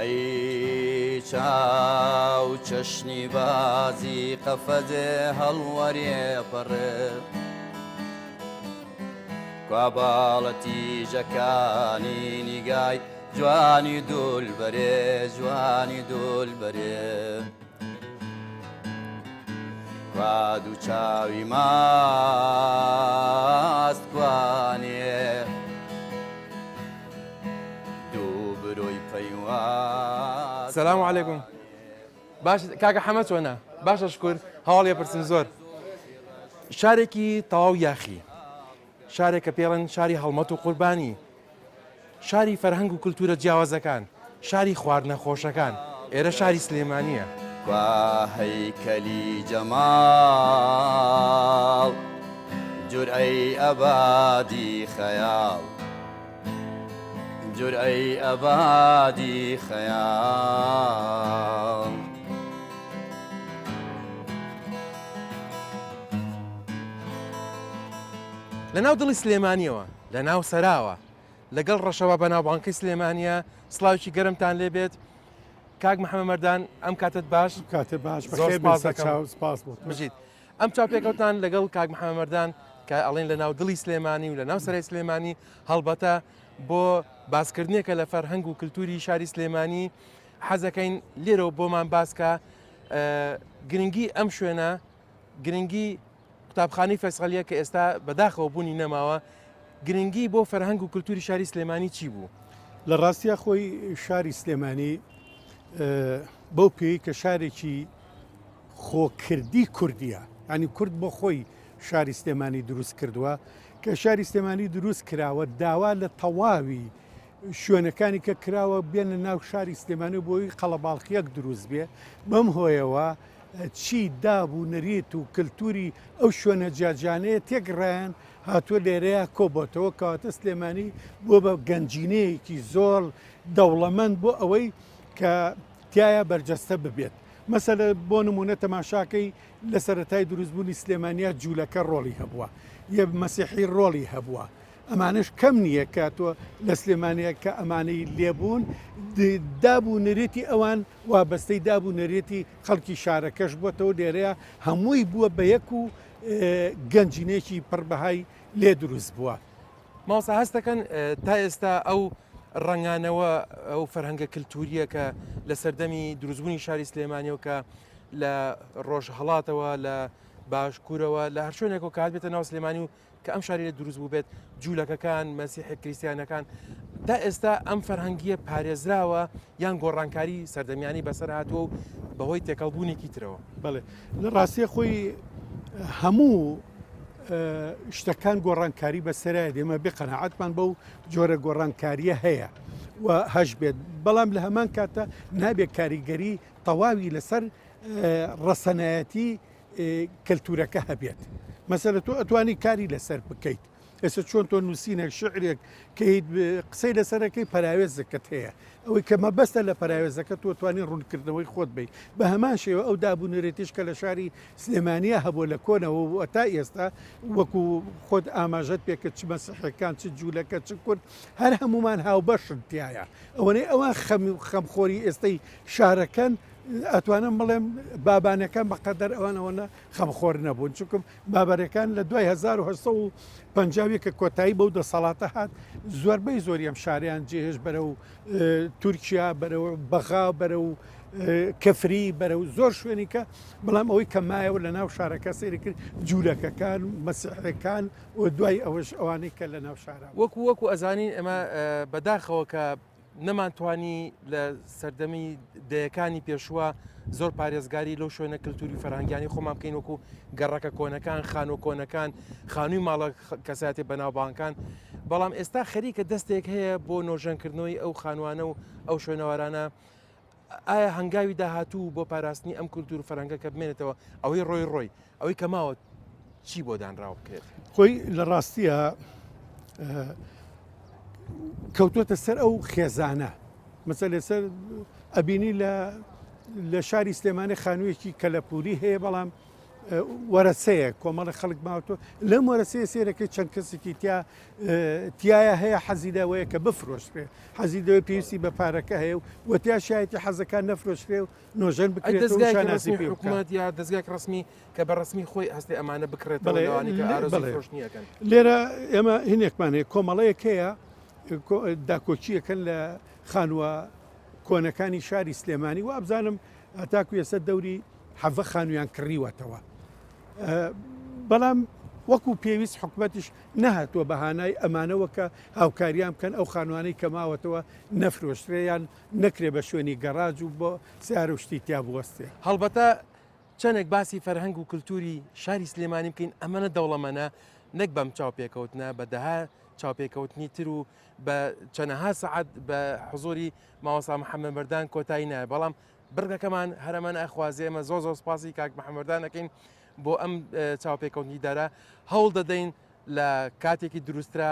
ئەی چاو چەشنی بازی قەفەزێ هەڵوەرێ پەڕێ کوا باڵە تیژەکانی نیگای جوانی دول بەرێ جوانی دول بەرێ کوا دوو چاوی ماست کوانێ دوو برۆی پەیواست سلام علیکم باش کاکە حەمە چۆنە باشە شکر هەواڵ پرسن زۆر شارێکی تەواو یاخی شارێک کە پێڵێن شاری هەڵمەت و قوربانی شاری فەرهەنگ و کلتورە جیاوازەکان، شاری خواردنە خۆشەکان، ئێرە شاری سلێمانییە. کوا هەیکەلی جەماڵ جورئەی ئەبادی خەیاڵ جورئەی ئەبادی خەیاڵ. لەناو دڵی سلێمانییەوە، لەناو سەراوە، لەگەڵ ڕەشەبا بەناوبانگەکەی سلێمانییە، سڵاوێکی گەرمتان لێ بێت. کاک محەممەد مەردان، ئەم کاتەت باش. کاتت باش، زۆر بەخێر بێن سپاس دەکەم. سەرچاو، سپاس بۆ تۆ. بژیت. ئەم چاوپێکەوتان لەگەڵ کاک محەممەد مەردان کە ئەڵێن لە ناو دڵی سلێمانی و لە ناو سەرای سلێمانی، هەڵبەتە بۆ باسکردنێکە لە فەرهەنگ و کلتوری شاری سلێمانی، حەزەکەین لێرەوە بۆمان باس کە گرنگی ئەم شوێنە، گرنگی قوتابخانەی فەیسەڵیە کە ئێستا بەداخەوە بوونی نەماوە، گرنگی بۆ فەرهەنگ و کلتوری شاری سلێمانی چی بوو؟ لە ڕاستیا خۆی شاری سلێمانی بەو پێی کە شارێکی خۆکردی کوردیە ینی کورد بۆ خۆی شاری سلێمانی دروست کردووە کە شاری سلێمانی دروست کراوە داوا لە تەواوی شوێنەکانی کە کراوە بێنە ناو شاری سلێمانی بۆی قەڵەباڵخیەک دروست بێ بەم هۆیەوە چی داب و نەریت و کلتوری ئەو شوێنە جیاجیانەیە تێکڕایان هاتووە لێرەیا کۆبۆتەوە، کەواتە سلێمانی بووە بە گەنجینەیەکی زۆر دەوڵەمەند بۆ ئەوەی کە تیایا بەرجەستە ببێت. مەسەلە بۆ نمونە تەماشاکەی لە سەرەتای دروستبوونی سلێمانیا جوولەکە ڕۆڵی هەبووە، یە مەسیحی ڕۆڵی هەبووە، ئەمانەش کەم نییە کە تۆ لە سلێمانیا کە ئەمانەی لێبوون داب و نەریتی ئەوان وابەستەی داب و نەریتی خەڵکی شارەکەش بووەتەوە لێرەیە هەمووی بووە بە یەک و گەنجینەیەکی پڕبەهای لێ دروست بووە. مامۆستا هەست دەکەن تا ئێستا ئەو ڕەنگانەوە ئەو فەرهەنگە کلتوریە کە لە سەردەمی دروستبوونی شاری سلێمانیەوە کە لە ڕۆژهەڵاتەوە لە باشکوورەوە لە هەر شوێنێکەوە کە هاتبێتە ناو سلێمانی و کە ئەم شاری لێ دروست بووبێت، جوولەکەکان، مەسیحی کریستیانەکان، تا ئێستا ئەم فەرهەنگییە پارێزراوە یان گۆڕانکاری سەردەمیانەی بەسەر هاتووە و بەهۆی تێکەڵبوونێکی ترەوە؟ بەڵێ، لە ڕاستیە خۆی هەموو شتەکان گۆڕانکاری بەسەرایە دێمە بێ قەناعەتمان بەو جۆرە گۆڕانکاریە هەیە و هەش بێت، بەڵام لە هەمان کاتە نابێت کاریگەری تەواوی لەسەر ڕەسەنایەتی کەلتورەکە هەبێت مەسەلە تۆ ئەتوانی کاری لەسەر بکەیت ئێستا چۆن تۆ نووسینێک شعرێک کە قسەی لەسەرەکەی پەراوێزەکەت هەیە ئەوەی کە مەبەستە لە پەراوێزەکە تۆ توانی ڕوونکردنەوەی خۆت بی بە هەمان شێوە ئەو دابوونەرێتیش کە لە شاری سلێمانیا هەبوو لە کۆنەوە و تا ئێستا وەکو خۆت ئاماژەت پێکرد چ مەسیحەکان چ جوولەکە چ کورد هەر هەمومان هاوبەشن تایە ئەوەنەی ئەوان خەمخۆری ئێستەی شارەکەن ئەتوانم بڵێم بابانەکان بە قەدەر ئەوان ئەوەنە خەمخۆر نەبوون چونکم بابەرەکان لە دوای 1950 کە کۆتایی بەو دەسەڵاتە هات زۆربەی زۆری ئەم شاریان جێهێش بەرەو تورکیا بەرەو بەغا بەرەو کەفری بەرەو زۆر شوێنی کە بەڵام ئەوەی کە مایەوە لە ناو شارەکە سەیری کرد جوولەکەکان مەسیحەکان و دوای ئەوەش ئەوانەی کە لە ناو شارە وەکو وەکو ئەزانین ئەمە بەداخەوە کە نەمانتوانی لە سەردەمی دەیەکانی پێشووە زۆر پارێزگاری لەو شوێنە کللتوری فەرهەنگیانی خۆمان بکەین وەکو گەڕەکە کۆنەکان خانوە کۆنەکان خانووی ماڵە کەساتی بەناوبانکان بەڵام ئێستا خەریکە دەستێک هەیە بۆ نۆژەنکردنەوەی ئەو خانوانە و ئەو شوێنەوارانە ئایا هەنگاوی داهاتوو بۆ پاراستنی ئەم کولتور و فەرهەنگە کە بمێنێتەوە ئەوەی ڕۆی ڕۆی ئەوەی کە ماوە چی بۆ دانراوە بکرێت؟ خۆی لە ڕاستیە کەوتوەتە سەر ئەو خێزانە مەسە لەسەر ئەبینی لە لە شاری سلێمانی خانوویەکی کەلەپوری هەیە بەڵام. وەرەسەیە کۆمەڵی خەڵک ماوەتەوە لەم وەرەسەیە سێرەکەی چەند کەسێکی تیا تایە هەیە حەزی لەوەیە کە بفرۆشرێ حەزی دەوێت پێویستی بە پارەکە هەیە و وە تیا شایەتی حەزەکان نەفرۆشرێ و نۆژەن بکرێت و شانازی پێ حکومەت یا دەزگایەک ڕسمی کە بە ڕسمی خۆی هەستی ئەمانە بکڕێتەوە لەوانەی کە ئارەزووی فرۆشتنی ئەکەن. لێرە ئێمە هینێکمان هەیە کۆمەڵەیەک هەیە داکۆکییەکەن لە خانووە کۆنەکانی شاری سلێمانی وابزانم هەتاکو ئێستا دەوری حەڤە خانوویان کڕیوەتەوە بەڵام وەکو پێویست حکومەتیش نەهاتووە بە هانای ئەمانەوە کە هاوکاریان بکەن ئەو خانوانەی کە ماوەتەوە نەفرۆشرێ یان نەکرێ بە شوێنی گەڕاج و بۆ سیارە و شتی تیا بوەستێ. هەڵبەتە چەندێک باسی فەرهەنگ و کلتوری شاری سلێمانی بکەین ئەمەنە دەوڵەمەنە نەک بەم چاوپێکەوتنە بە دەها چاوپێکەوتنی تر و بە چەنەها سەعات بە حزوری مامۆستا محەممەد مەردان کۆتایی نایە بەڵام بڕگەکەمان هەرەمەن ئەخوازێ ئێمە زۆر زۆر سپاسی کاک محەممەد مەردان ئەکەین بۆ ئەم چاوپێکەوتنی دارا هەوڵ دەدەین لە کاتێکی دروسترا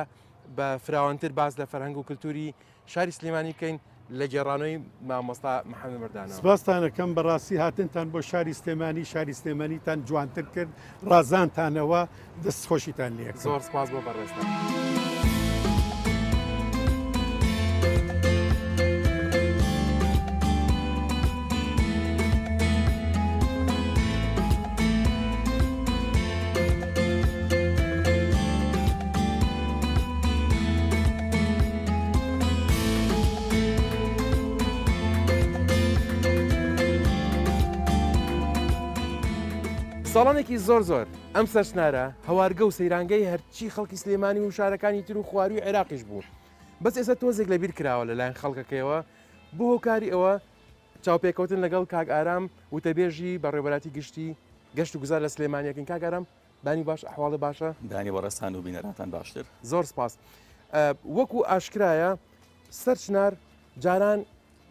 بە فراوانتر باس لە فەرهەنگ و کللتوری شاری سلێمانی بکەین لە گێڕانەوەی مامۆستا محەممەد مەردانەوە. سپاستان ئەکەم بەڕاستی هاتنتان بۆ شاری سلێمانی شاری سلێمانیتان جوانتر کرد ڕازانتانەوە دەست خۆشیتان لێ ئەکەم. زۆر سپاس بۆ بەڕێزتان. ساڵانێکی زۆر زۆر ئەم سەرچنارە هەوارگە و سەیرانگەی هەرچی خەڵکی سلێمانی و شارەکانی تر و خواروی عێراقیش بوو بەس ئێستا تۆزێک لەبیر کراوە لەلایەن خەڵکەکەیەوە بۆ هۆکاری ئەوە چاوپێکەوتن لەگەڵ کاک ئارام وتەبێژی بەڕێوەبەراتی گشتی گەشت و گوزار لە سلێمانیەکەین کاک ئارام بانی باش ئەحواڵە باشە؟ بانی بەڕێزتان و بینەرانتان باشتر. زۆر سپاس. وەکو ئاشکرایە سەرچنار جاران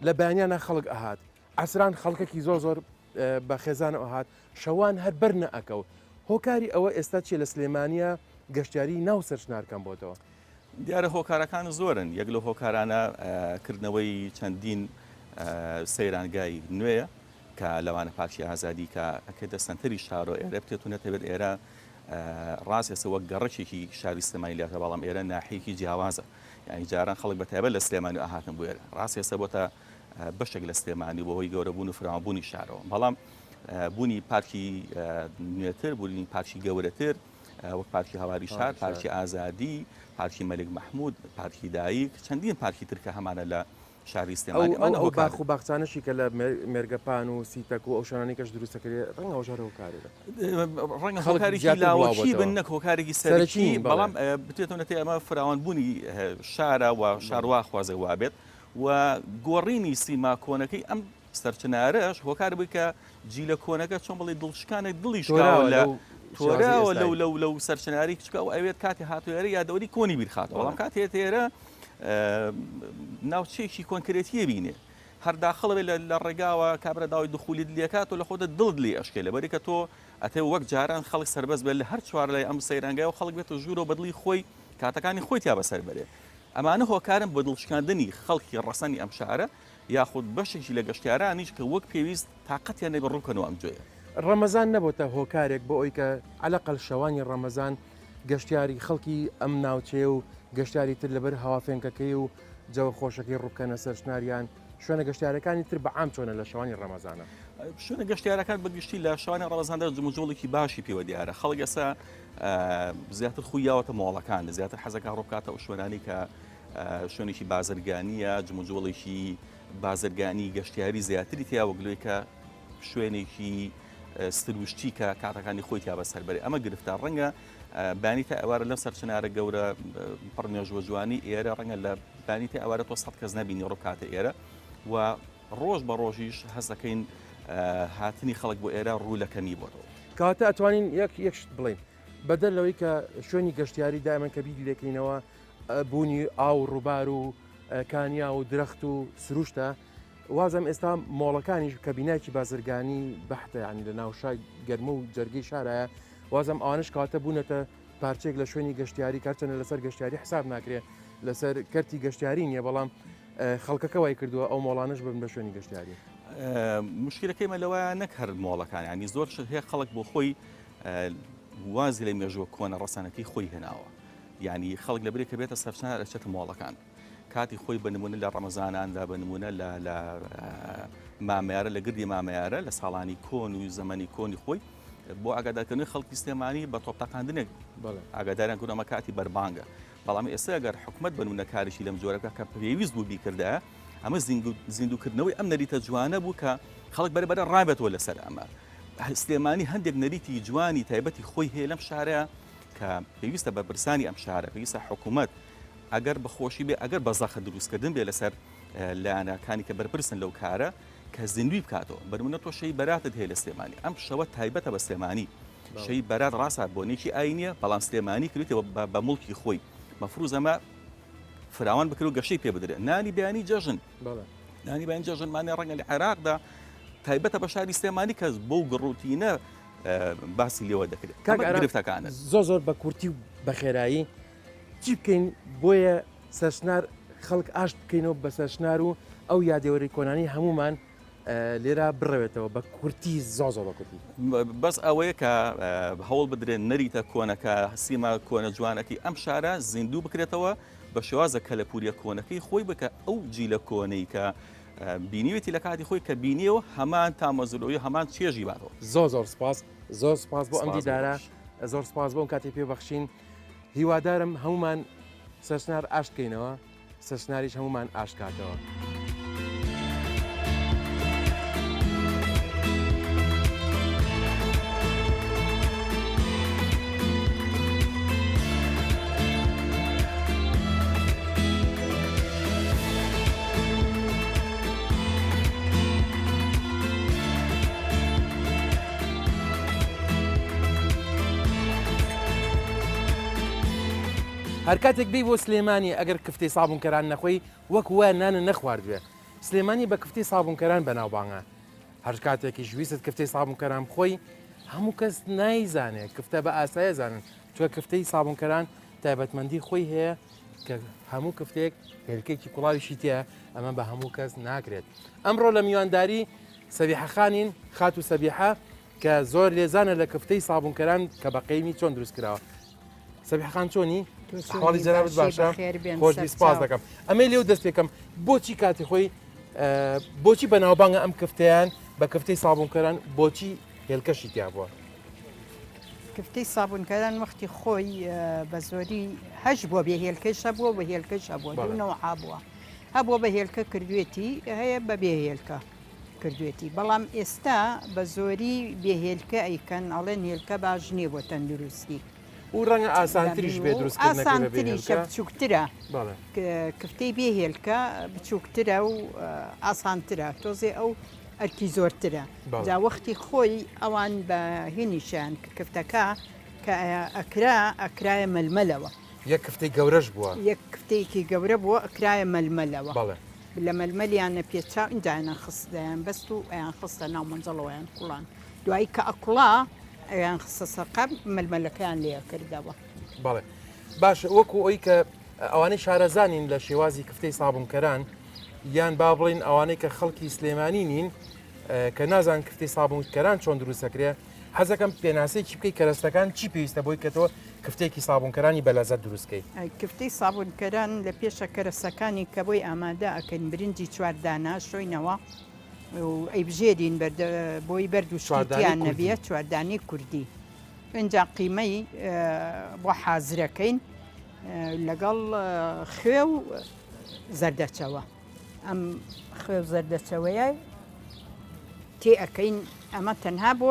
لە بەیانیانە خەڵک ئەهات عەسران خەڵکێکی زۆر زۆر بە خێزانەوە ئەهات شەوان هەر بەر نەئەکەوت هۆکاری ئەوە ئێستا چیە لە سلێمانیە گەشتیاری ناو سەرچنار کەم بۆتەوە؟ دیارە هۆکارەکان زۆرن یەک لەو هۆکارانە کردنەوەی چەندین سەیرانگای نوێیە کە لەوانە پارکی ئازادی کە ئەکرێتە سەنتەری شارۆ ئێرە بکرێت و نەتەوێت ئێرە ڕاست ئێستا وەک گەڕەکێکی شاری سلێمانی لاتە بەڵام ئێرە ناحیەکی جیاوازە یعنی جاران خەڵک بە تایبەت لە سلێمانی ئاهاتن بۆ ئێرە ڕاست ئێستا بۆتە بەشێک لە سلێمانی بەهۆی گەورەبوون و فراوانبوونی شارەوە بەڵام بوونی پارکی نوێتر بوونی پارکی گەورەتر وەک پارکی هەواری شار پارکی ئازادی پارکی مەلک مەحمود پارکی دایک چەندین پارکی تر کە هەمانە لە شاری سلێمانی ئەو ئەو باخ و باخچانەشی کە لە مێرگەپان و سیتەک و ئەو شوێنانەی کەش دروست دەکرێت ڕەنگە ئەوش هەر هۆکارێک بێت. ڕەنگە هۆکارێکی لاوەکی بن نەک هۆکارێکی سەرەکی بەڵام بتێتەوە نەتێ ئەمە فراوانبوونی شارە و شار وا خوازێ وابێت و گۆڕینی سیما کۆنەکەی ئەم سەرچنارەش هۆکار بووی کە جیلە کۆنەکە چۆن بڵێ دڵشکانێک دڵی شکاوە لە تۆراوە لەو لەو لەو سەرچناری کچکە ئەو ئەوێت کاتی هاتوێرە یادەوەری کۆنی بیرخاتەوە بەڵام کاتێ تێرە ناوچەیەکی کۆنکرێتیە بینێ هەر داخڵ بێ لە ڕێگاوە کابرا داوای دخولیت لێکات و لە خۆتە دڵت لێ ئەشکێ لەبەری کە تۆ ئەتێ وەک جاران خەڵک سربەست بێت لە هەر چوار لای ئەم سەیرانگای و خەڵک بێتە ژوورەوە بەدڵی خۆی کاتەکانی خۆی تیا بەسەر بەرێ ئەمانە هۆکارن بۆ دڵشکاندنی خەڵکی ڕەسەنی ئەم شارە یاخود بەشێکی لە گەشتیارانیش کە وەک پێویست تاقەتیان نەبێت ڕووبکەنەوە ئەم جۆیە. ڕەمەزان نەبۆتە هۆکارێک بۆ ئەوی کە عەلەقەل شەوانی ڕەمەزان گەشتیاری خەڵکی ئەم ناوچەیە و گەشتیاری تر لەبەر هەوا فێنکەکەی و جەوە خۆشەکەی ڕووبکەنە سەر چنار یان شوێنە گەشتیارەکانی تر بە عام چۆنە لە شەوانی ڕەمەزانە؟ شوێنە گەشتیارەکان بە گشتی لە شەوانی ڕەمەزاندا جموجۆڵێکی باشی پێوە دیارە خەڵک ئێستا زیاتر خوی یاوەتە مۆڵەکان زیاتر حەزەکە ڕووبکاتە ئەو شوێنانی کە شوێنێکی بازرگانییە، جموجۆڵێکی بازرگانی گەشتیاری زیاتری تیا وەک لەوەی کە شوێنێکی سروشتی کە کاتەکانی خۆی تیا بەسەر بەرێ ئەمە گرفتە ڕەنگە بانی تا ئەوارە لەم سەرچنارە گەورە پڕ مێژوە جوانی ئێرە ڕەنگە لە بانی تا ئەوارە تۆ سە کەس نبینی ڕووکاتە ئێرە و ڕۆژ بە ڕۆژیش هەزەکەین هاتنی خەڵک بۆ ئێرە ڕوو لە کەمی بۆتەوە. کەواتە ئەتوانین یەک یەک شت بڵێین بەدەر لەوەی کە شوێنی گەشتیاری دائیمەن کە بیری لێکەینەوە بوونی ئاو و ڕووبار و کانیا و درەخت و سروشتە وازم ئێستا مۆڵەکانیش کە بینایکی بازرگانی بەحتە ینی لە ناو شای گەرمە و جەرگەی شارایە وازم ئەوانش کاتە بوونەتە پارچێک لە شوێنی گەشتیاری کارچەنە لەسەر گەشتیاری حساب ناکرێ لەسەر کەرتی گەشتیاری نییە بەڵام خەڵکەکە وای کردووە ئەو مۆڵانش بن بە شوێنی گەشتیاری. مشکلەکەی مە لەوەیە نەک هەر مۆڵەکان ینی زۆر شت هەیە خەڵک بۆ خۆی وازی لە مێژووە کۆنە ڕەسەنەکەی خۆی هێناوە یعنی خەڵک لە برێک کە بێتە سەرچنار ئەچێتە مۆڵەکان کاتی خۆی بە نمونە لە ڕەمەزاناندا بە نمونە لە لە مامەیارە لە گردی مامەیارە لە ساڵانی کۆن و زەمەنی کۆنی خۆی بۆ ئاگادارکردنی خەڵکی سلێمانی بە تۆپتەقاندنێک ئاگاداریان کردو ئەمە کاتی بەربانگە بەڵام ئێستا ئەگەر حکومت بە نمونە کارێکی لەم جۆرە بکات کە پێویست بوو بیکردایە ئەمە زیندووکردنەوەی ئەم نەریتە جوانە بوو کە خەڵک بەرە بەرە ڕابێتەوە لەسەر ئەمە سلێمانی هەندێک نەریتی جوانی تایبەتی خۆی هەیە لەم شارەیە کە پێویستە بەرپرسانی ئەم شارە پێویستە حکوومەت ئەگەر بەخۆشی بێ ئەگەر بە زەخت دروستکردن بێ لەسەر لایەنەکانی کە بەرپرسن لەو کارە کە زیندوی بکاتەوە بەرمونە تۆ شەی بەراتت هەیە لە سلێمانی ئەم شەوە تایبەتە بە سلێمانی شەی بەرات ڕاستە بۆنێکی ئاینیە بەڵام سلێمانی کردێتەوە بە مڵکی خۆی مەفروز ئەمە فراوان بکرێت و گەشەی پێ بدرێت نانی بەیانی جەژن نانی بەیانی جەژن مانێ ڕەنگە لە عێراقدا تایبەتە بە شاری سلێمانی کەس بۆ گڕوتینە باسی لێوە دەکرێت گرفتەکانە زۆر زۆر بە کورتی و بە خێرایی چی بکەین بۆیە سەرشنار خەڵک ئاشت بکەینەوە بە سەرشنار و ئەو یادەوەری کۆنانی هەمومان لێرە بڕەوێتەوە بە کورتی زۆ زۆ بە کورتی. بەس ئەوەیە کە هەوڵ بدرێت نەریتە کۆنەکە سیما کۆنە جوانەکەی ئەم شارە زیندوو بکرێتەوە بە شێوازە کەلەپوریە کۆنەکەی خۆی بکە ئەو جیلە کۆنەی کە بینیوێتی لە کاتی خۆی کە بینیەوە هەمان تامەزرۆی هەمان چێژی باتەوە. زۆر زۆر سپاس زۆر سپاس بۆ ئەم دیدارە زۆر سپاس بۆ ئەم کاتی پێ بەخشین هیوادارم هەمومان سەرچنار ئاشت کەینەوە. سەرچناریش هەموومان ئاشت کاتەوە. هەر کاتێک بێی بۆ سلێمانی ئەگەر کفتەی سابونکەران نەخۆی وەک وایە نانت نەخواردبێ. سلێمانی بە کفتەی سابونکەران بەناوبانگە. هەر کاتێکیش ویستت کفتەی سابونکەران بخۆی هەموو کەس نایزانێ کفتە بە ئاسایە زانن چونکە کفتەی سابونکەران تایبەتمەندی خۆی هەیە کە هەموو کفتەیەک هێلکێکی کوڵاویشی تێیە ئەمە بە هەموو کەس ناکرێت. ئەمڕۆ لە میوانداری سەبیحە خانین خاتوو سەبیحە کە زۆر لێزانە لە کفتەی سابونکەران کە بە قەیمی چۆن دروست کراوە. سەبیحە خان چۆنی؟ حاڵی جەنابت باشە؟ خۆشبی سپاس دەکەم. ئەمەی لێو دەست پێکەم بۆچی کاتی خۆی بۆچی بەناوبانگە ئەم کفتەیان بە کفتەی سابونکەران بۆچی هێلکەشی تیا بووە؟ کفتەی سابونکەران وەختی خۆی بە زۆری هەش بووە بێ هێلکەش هەبووە بە هێلکەش هەبووە دوو نەوعا بووە هەبووە بە هێلکە کردوێتی هەیە بە بێ هێلکە. کردوێتی بەڵام ئێستا بە زۆری بێ هێلکە ئەیکەن ئەڵێن هێلکە باش نییە بۆ تەندروستی. و ڕەنگە ئاسانتریش بێ دروستکردنەکەی بە بێ هێلکە. ئاسانتریشە بچووکترە کفتەی بێ هێلکە بچووکترە و ئاسانترە تۆزێ ئەو ئەرکی زۆرترە جا وەختی خۆی ئەوان بە هینیشیان کفتەکە کە ئەکرا ئەکرایە مەلمەلەوە. یەک کفتەی گەورەش بووە. یەک کفتەیەکی گەورە بووە ئەکرایە مەلمەلەوە. بەڵێ. لە مەلمەلیان ئەپێچا ئینجا ئەیان خست دەیان بەست و ئەیان خستە ناو مەنجەڵەوە ئەیان کوڵان دوایی کە ئەکوڵا ئەیان خستە سەر قاپ مەلمەلەکەیان لێ ئەکردەوە. بەڵێ باشە وەکو ئەوی کە ئەوانەی شارەزانین لە شێوازی کفتەی سابونکەران یان با بڵین ئەوانەی کە خەڵکی سلێمانی نین کە نازان کفتەی سابونکەران چۆن دروستەکرێ حەزەکەم پێناسەیەکی بکەی کەرەستەکان چی پێویستە بۆی کە تۆ کفتەیەکی سابونکەرانی بەلەزەت دروست کەی؟ کفتەی سابونکەران لە پێشە کەرەسەکانی کە بۆی ئامادە ئەکەین برنجی چواردانە شۆینەوە و ئەیبژێرین بەردە بۆی بەرد و شتی تیا نەبیە چواردانەی کوردی ئینجا قیمەی بۆ حازرەکەین لەگەڵ خوێ و زەردەچەوە. ئەم خوێ و زەردەچەوەیە تێ ئەکەین ئەمە تەنها بۆ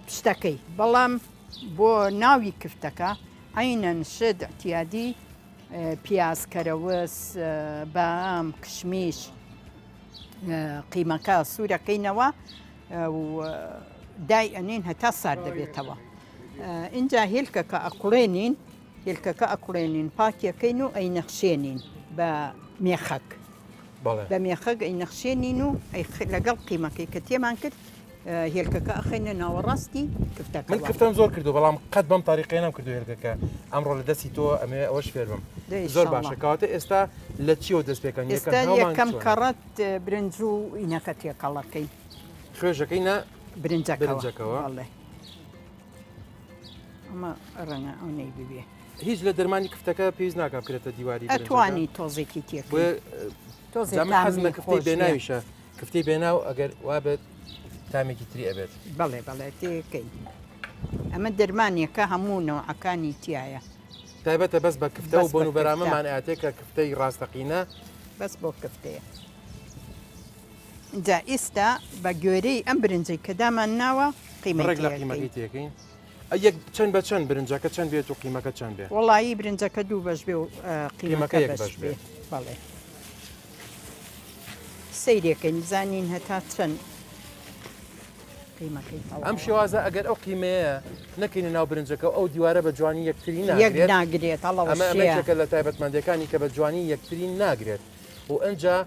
پشتەکەی بەڵام بۆ ناوی کفتەکە عینەن شت اعتیادی پیاز کەرەوس بام کشمیش قیمەکە سوورەکەینەوە و دای ئەنین هەتا سارد دەبێتەوە اینجا هێلکەکە ئەکوڵێنین هێلکەکە ئەکوڵێنین پاکیەکەین و ئەینەخشێنین بە مێخەک بە مێخەک ئەینەخشێنین و لەگەڵ قیمەکەی کە تێمان کرد. هێلکەکە ئەخەینە ناوەڕاستی کفتەکەوە. من کفتەم زۆر کردووە بەڵام قەت بەم تاریقەیە نەم کردووە هێلکەکە ئەمڕۆ لە دەستی تۆ ئەمەوێ ئەوەش فێر بم زۆر باشە کەواتە ئێستا لە چیەوە دەست پێکەن ئێستا یەکەم کەڕەت برنج و ئینەکە تێکەڵەکەی خوێژەکەی نە برنجەکەوە ئەمە ڕەنگە ئەو نەی ببێ هیچ لە دەرمانی کفتەکە پێویست ناکە بکرێتە دیواری ئەتوانی تۆزێکی تێک تۆزێک حەزمە کفتەی بێناویشە کفتەی بێناو ئەگەر وابێت تامێکی تری ئەبێت. بەڵێ بەڵێ تێکەی ئەمە دەرمانێکە هەموو نەوعەکانی تایە. تایبەتە بەس بە کفتە و بۆن و بەرامەمان ئەتێ کە کفتەی ڕاستەقینە بەس بۆ کفتەیە. جا ئیستا بە گوێرەی ئەم برنجەی کە دامان ناوە قیمەی ڕێک لە قیمەکەی تێکەین. یەک چەند بە چەند برنجەکە چەند بێت و قیمەکە چەند بێ؟ وەڵایی برنجەکە دوو بەش بێ و قیمەکە یەک بەش بێ. بەڵێ سەیرێکەین بزانین هەتا چەند قیمەکەی تەواوە. ئەم شێوازە ئەگەر ئەو قیمەیە نەکەینە ناو برنجەکە و ئەو دیوارە بە جوانی یەکتری ناگرێت. یەک ناگرێت هەڵەوەشێ. ئەمە ئەمە یەکێکە لە تایبەتمەندیەکانی کە بە جوانی یەکتری ناگرێت و ئنجا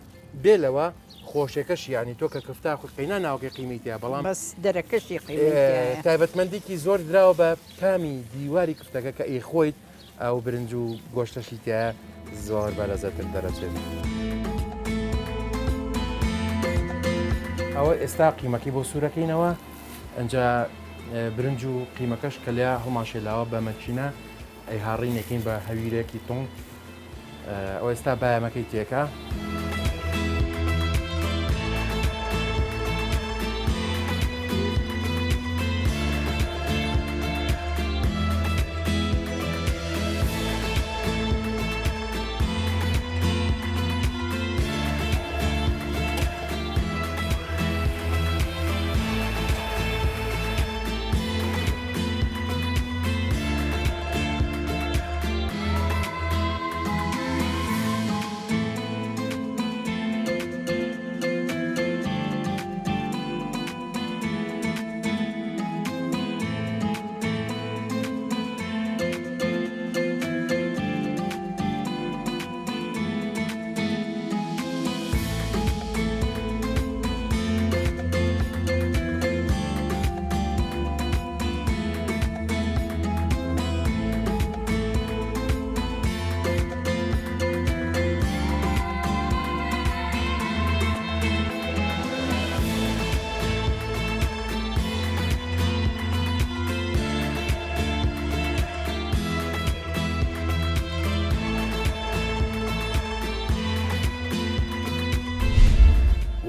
بێ لەوە خۆشێکەشی یانی تۆ کە کفتە خۆی قەینا ناوەکەی قیمەی تیا بەڵام بەس دەرەکەشی قیمەی تیایە. تایبەتمەندیکی زۆر دراوە بە تامی دیواری کفتەکە کە ئەیخۆیت ئەو برنج و گۆشتەشی تیایە زۆر بەلەزەتر دەرەچێت. ئەوە ئێستا قیمەکەی بۆ سوورەکەینەوە ئەجا برنج و قیمەکەش کە لە هەڵماشێلاوە بە مەکینە ئەیهاڕینێکین بە هەویرێکی تونگ ئەو ئێستا بایەمەکەی تێکە.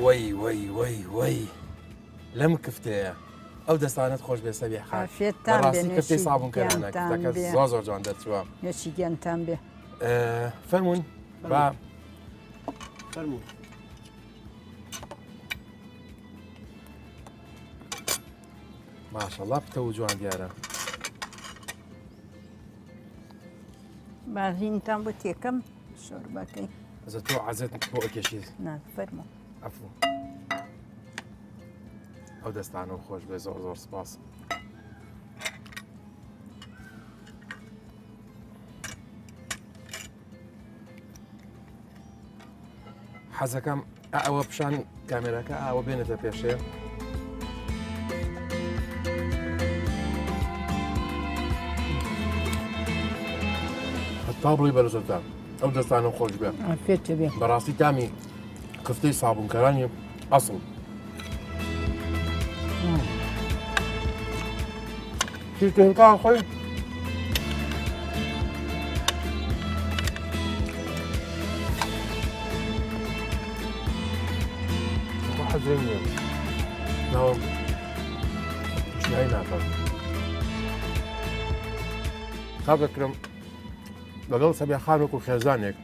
وەی وەی وەی وەی لەم کفتەیە ئەو دەستانەت خۆش بێ سەبیح خان عافیەتتان بێ بەڕاستی کفتەی نوێشی سابوون کەرانە گیانتان کفتەکە بێ. زۆر زۆر جوان دەرچووە نوێشی گیانتان بێ فەرمونون با فەرموو. ماشەڵا پتە و جوان دیارە باژینتان بۆ تێکەم شۆرباکەی ئەزە تۆ عەزێت بۆ ئەکێشیت نا فەرموو عەفو ئەو دەستانە خۆش بێ زۆر زۆر سپاس. حەزەکەم ئەوە پیشان کامێراکە ئاوە بێنێتە پێشێ. هەتا بڵی بەرزەتە ئەو دەستانە خۆش بێ بەڕاستی تامی کفتەی سابونکەرانی ئەسڵ. شیرکەکان خۆی حەزرێ نییە ناوم چیای ناکات کاکەکرم لەگەڵ سەبیا خانێک و خێزانێک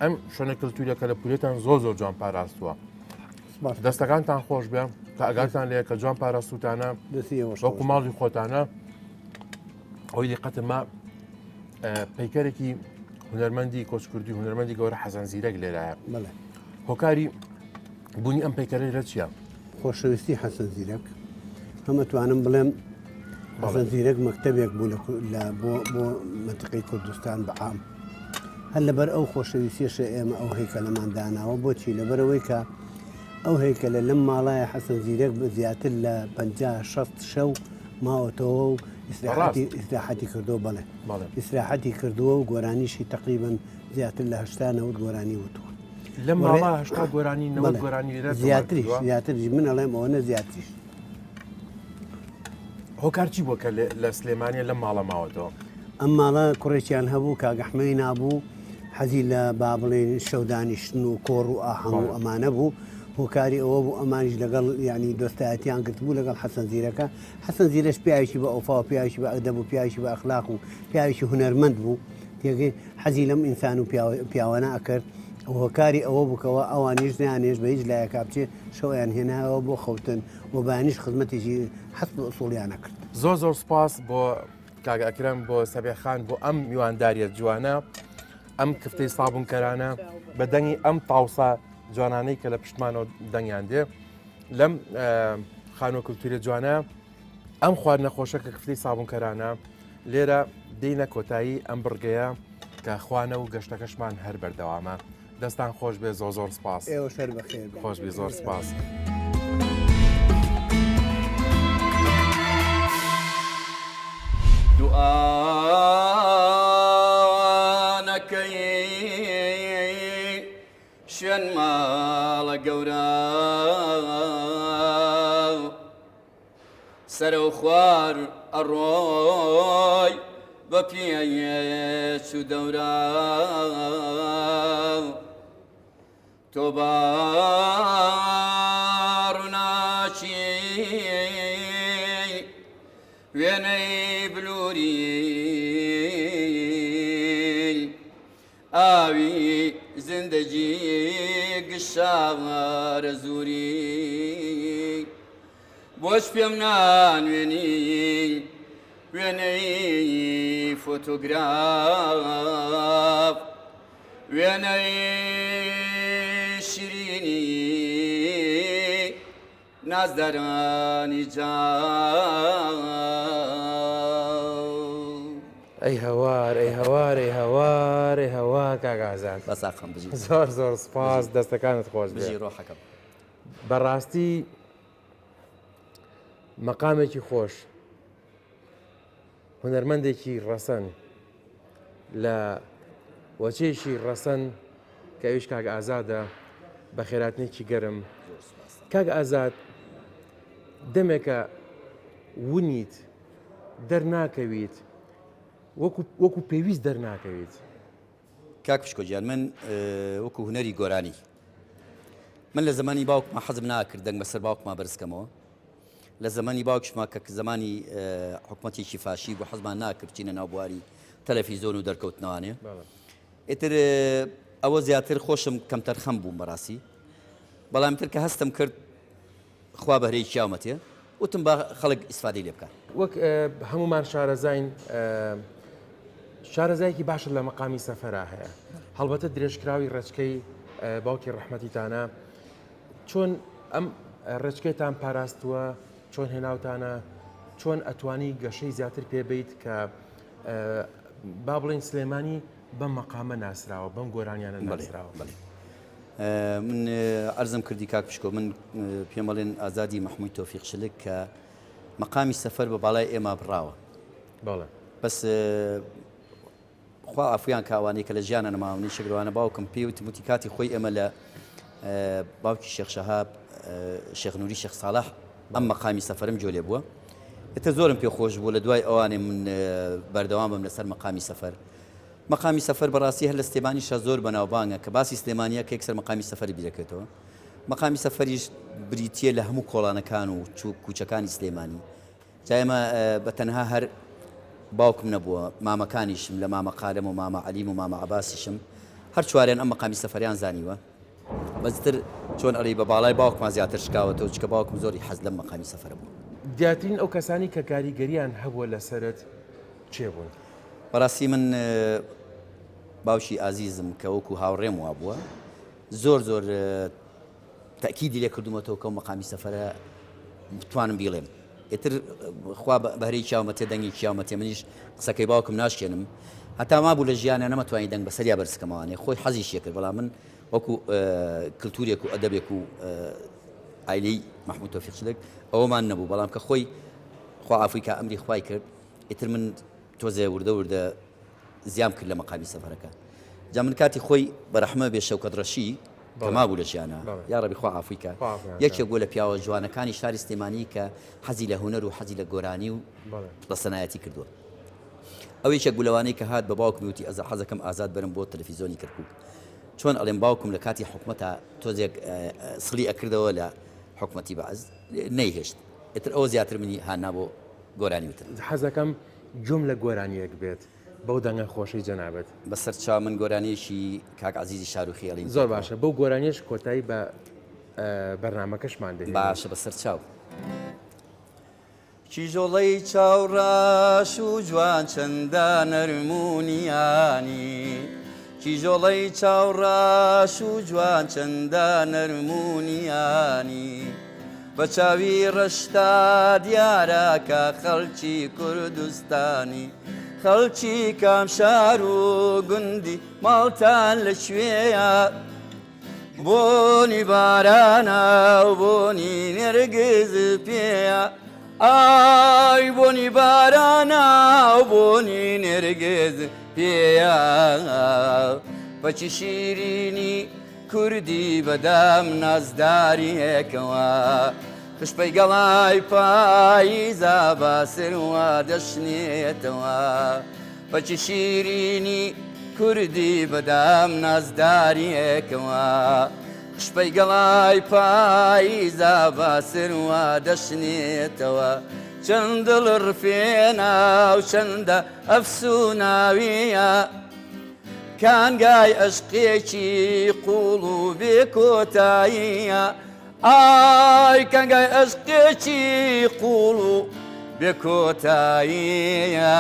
ئەم شوێنە کللتوریە کە لە پورێتان زۆر زۆر جوان پاراستووە دەستەکانتان خۆش بێ کە ئەگاتان لێ کە جوان پاراستوتانە وەکو ماڵی خۆتانە ئەوی دیقەتم ما پەیکەرێکی هونەرمەندی کۆچکردی هونەرمەندی گەورە حەزەن زیرەک لێرایە هۆکاری بوونی ئەم پەیکەرە لە چییە؟ خۆشەویستی حەسەن زیرەک هەمەتوانم بڵێم حەسەن زیرەک مەکتەبێک بوو لە بۆ بۆ مەنتقەی کوردستان بە عام هەر لەبەر ئەو خۆشەویستیەشە ئێمە ئەو هەیکەلەمان داناوە بۆچی لەبەرەوەی کە ئەو هەیکەلە لەم ماڵایە حەسەن زیرەک بە زیاتر لە 50 60 شەو ماوەتەوە و ئیسراحەتی ئیسراحەتی کردووە بەڵێ ئیسراحەتی کردووە و گۆرانیشی تقریبن زیاتر لە هەشتا نەوت گۆرانی وتووە لەم ماڵە هەشتا گۆرانی نەوەد گۆرانی لێرە زیاتریش زیاتریش من ئەڵێم ئەوەنە زیاتریش. هۆکار چی بووە کە لە سلێمانیە لەم ماڵە ماوەتەوە؟ ئەم ماڵە کوڕێکیان هەبوو کاک ئەحمەی نابوو حەزی لە با بڵێین شەودانیشتن و کۆڕ و ئاهەنگ و ئەمانە بوو هۆکاری ئەوە بوو ئەمانیش لەگەڵ یعنی دۆستایەتیان گرتبوو لەگەڵ حەسەن زیرەکە حەسەن زیرەش پیاوێکی بە ئۆفا و پیاوێکی بە ئەدەب و پیاوێکی بە ئەخلاق و پیاوێکی هونەرمەند بوو تێگەی حەزی لەم ئینسان و پیاوانە ئەکرد هۆکاری ئەوە بووکەوە ئەوانیش نیانێش بە هیچ لایەکا بچێ شەویان هێنایەوە بۆ خەوتن و بەیانیش خزمەتێکی حەسب ئوسوڵیان ئەکرد. زۆر زۆر سوپاس بۆ کاک ئەکرەم بۆ سەبێ خان بۆ ئەم میوانداریە جوانە ئەم کفتەی سابونکەرانە بە دەنگی ئەم تاوسە جوانانەی کە لە پشتمانەوە دەنگیان دێ لەم خانوە کولتوریە جوانە ئەم خواردنە خۆشە کە کفتەی سابونکەرانە لێرە دێینە کۆتایی ئەم بڕگەیە کە خوانە و گەشتەکەشمان هەر بەردەوامە دەستان خۆش بێ زۆر زۆر سپاس ئێوە شەر بەخێر خۆش بێ زۆر سپاس. دوعانەکەی شوێن ماڵە گەورە سەرەو خوار ئەڕۆی بە پێچ و دەورا تۆ بە ڕووناکی وێنەی بلووری ئاوی زندگی گشارە زووری بۆچ پێم نانوێنی وێنەی فۆتۆگراف وێنەی شیرینی نازدارانی جاف. ئەی هەوار ئەی هەوار ئەی هەوار ئەی هەوار کاک ئازاد بەس ئاقام بژی زۆر زۆر سپاس دەستەکانت خۆش بێ بژی ڕۆحەکەم. بەڕاستی مەقامێکی خۆش هونەرمەندێکی ڕەسەن لە وەچەیەکی ڕەسەن کە ئەویش کاک ئازادە بە خێراتنێکی گەرم کاک ئازاد دەمێکە ونیت دەرناکەویت وەکو وەکو پێویست دەرناکەویت کاک پشکۆ گیان من وەکو هونەری گۆرانی من لە زمانی باوکما حەزم ناکرد دەنگ بەسەر باوکما بەرزکەمەوە لە زمانی باوکشما کە زمانی حکومەتێکی فاشی بوو حەزمان ناکرد بچینە ناو بواری تەلەفیزۆن و دەرکەوتنەوانێ ئیتر ئەوە زیاتر خۆشم کەمتەرخەم بووم بەڕاستی بەڵام تر کە هەستم کرد خوا بەهرەی کیاومەتێ وتم با خەڵک ئیسفادەی لێ بکا. وەک هەموومان شارەزاین شارەزایەکی باشت لە مەقامی سەفەرا هەیە هەڵبەتە درێژکراوی ڕێچکەی باوکی ڕەحمەتیتانە چۆن ئەم ڕێچکەتان پاراستووە چۆن هێناوتانە چۆن ئەتوانی گەشەی زیاتر پێبیت کە با بڵین سلێمانی بەم مەقامە ناسراوە بەم گۆرانیانە ناسراوە. بەڵێ من عەرزم کردی کاک پشکۆ من پێم ئەڵێن ئازادی مەحموود تۆفیق شلک کە مەقامی سەفەر بە باڵای ئێمە بڕاوە بەڵێ بەس خوا عفویان کاوانەی کە لە ژیانە نەماونی شەگرەوانە باوکم پێی وتم وتی کاتی خۆی ئێمە لە باوکی شێخ شەهاب شێخ نوری شێخ ساڵح ئەم مەقامی سەفەرم گوێ لێ بووە ئیتر زۆرم پێ خۆش بوو لە دوای ئەوانێ من بەردەوام بم لەسەر مەقامی سەفەر مەقامی سەفەر بەڕاستی هەر لە سلێمانیشا زۆر بەناوبانگە کە باسی سلێمانیە کە یەکسەر مەقامی سەفەری بیرەکەوێتەوە مەقامی سەفەریش بریتییە لە هەموو کۆڵانەکان و کوچەکانی سلێمانی جا ئێمە بە تەنها هەر باوکم نەبووە مامەکانیشم لە مامە قالەم و مامە عەلیم و مامە عەباسیشم هەر چواریان ئەم مەقامی سەفەریان زانیوە بەس تر چۆن ئەڵێی بە باڵای باوکما زیاتر شکاوەتەوە چونکە باوکم زۆری حەز لەم مەقامی سەفەرە بوو. دیارترین ئەو کەسانەی کە کاریگەریان هەبووە لەسەرت کێ بوون؟ بەڕاستی من باوکی ئازیزم کە وەکو هاوڕێم وابووە زۆر زۆر تەئکیدی لێ کردوومەتەوە کە ئەو مەقامی سەفەرە بتوانم بیڵێم ئیتر خوا بەهرەی کیاومەتێ دەنگی کیاومەتێ منیش قسەکەی باوکم ناشکێنم هەتا مابوو لە ژیانە نەمەتوانی دەنگ بەسەریا بەرزکەمەوانێ خۆی حەزیشی کرد بەڵام من وەکو کللتورێک و ئەدەبێک و. عایلەی مەحمود تۆفیق چلک ئەوەمان نەبوو بەڵام کە خۆی خوا عافوی کا ئەمری خوای کرد ئیتر من تۆزێ وردە وردە زیام کرد لە مەقامی سەفەرەکە جا من کاتی خۆی بەرەحمە بێ شەوکەت ڕەشی کە مابوو لە ژیانە یا ڕەبی خوا عافوی کە یەکێک بوو لە پیاوە جوانەکانی شاری سلێمانی کە حەزی لە هونەر و حەزی لە گۆرانی و ڕەسەنایەتی کردووە ئەو یەکێک بوو لەوانەی کە هات بە باوکم وتی ئەزا حەزەکەم ئازاد بەرم بۆ تەلەفیزۆنی کەرکوک چۆن ئەڵێم باوکم لە کاتی حکومەتا تۆزێک سڵی ئەکردەوە لە حکومەتی بەعس نەیهێشت ئیتر ئەوە زیاتر منی هانا بۆ گۆرانی وتن. حەزەکەم گوێم لە گۆرانیەک بێت بەو دەنگە خۆشەی جەنابت. بەسەر چاو من گۆرانیەکی کاک عەزیزی شاروخی ئەڵیم زۆر باشە بەو گۆرانیەش کۆتایی بە بەرنامەکەشمان دەهێنین. باشە بەسەر چاو. کیژۆڵەی چاو ڕەش و جوان چەندە نەرم و نیانی کیژۆڵەی چاو ڕەش و جوان چەندە نەرم و نیانی بە چاوی ڕەشتا دیارە کە خەڵکی کوردستانی خەڵکی کام شار و گوندی ماڵتان لە کوێیە؟ بۆنی بارانە و بۆنی نێرگز پێیە ئای بۆنی بارانە و بۆنی نێرگز پێیە پەچی شیرینی کوردی بەدەم نازداریەکەوە خشپەی گەڵای پاییزا بە سروە دەشنێتەوە پەکی شیرینی کوردی بەدەم نازداریەکەوە خشپەی گەڵای پاییزا بە سروە دەشنێتەوە چەند دڵڕفێنە و چەندە ئەفسوناویە کانگای ئەشقێکی قوڵ و بێ کۆتاییە ئای کانگای ئەشقێکی قوڵ و بێ کۆتاییە.